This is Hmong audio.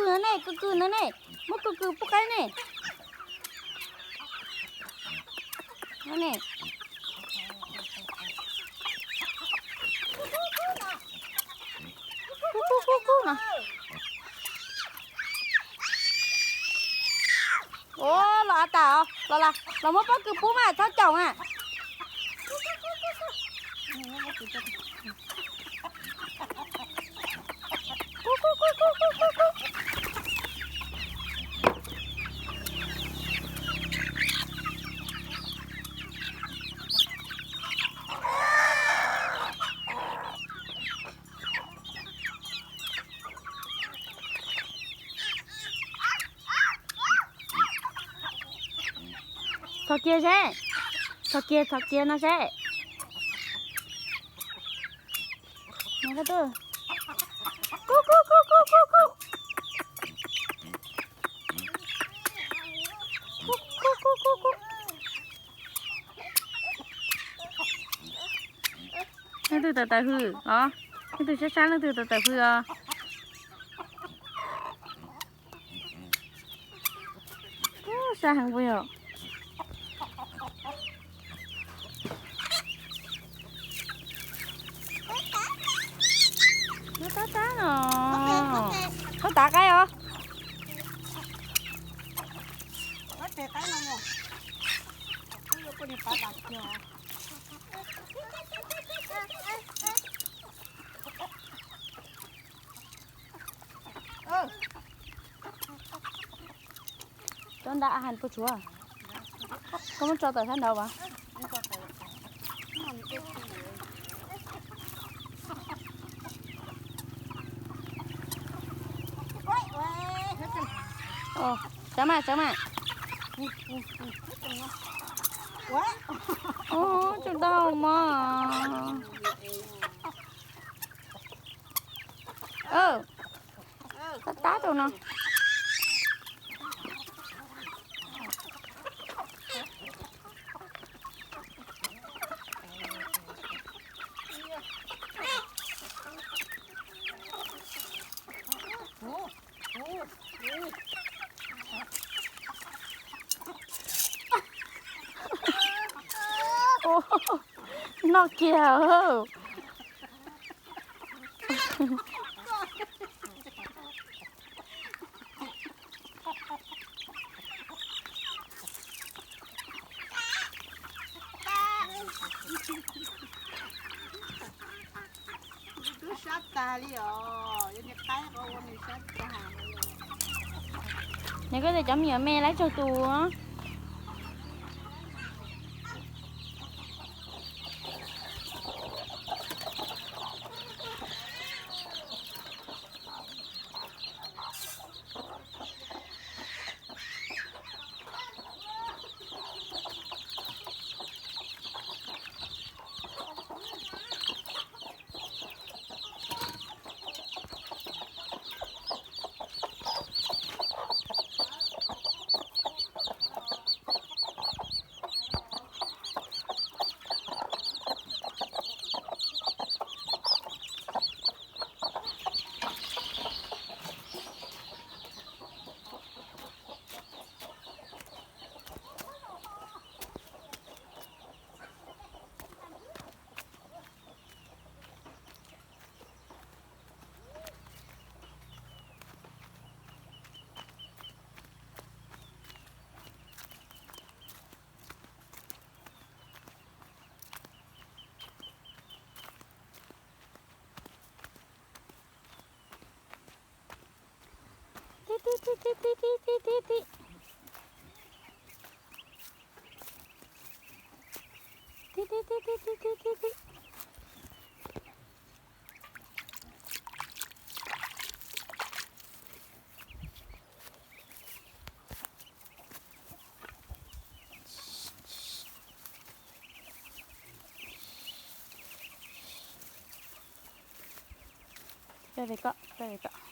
No ne, kws kws no ne, muab kws kws pub qaib ne. No ne. Kub kub kub kub no. Ua los av tas os, los las, los muab pob kws pub mas txhob caum mas. Txhos kiag seb, txhos kiag, txhos kiag no seb. Kub kub kub kub kub kub. Kub kub kub kub. Leej twg tawm tawm hws os? Leej twg sab sab leej twg tawm tawm hws os? Sab heev puas yog? Tab tab no. Tab tav qaib os. Cov nta a has puas tshuav? Koj muab tso tawm sab nraud as. Sawv mas, sawv mas. Ub, tseem tau mog. Tab tab rau no. Noj kiag. Twb sab tag li os, yog niag qaib qhov ua nws sab tag. Nws koj tias cov me nyuam me laib tsawg tus. Tib tib tib tib tib tib tib tib. Tib tib tib tib tib tib tib tib. Peb ve kom, peb ve kom.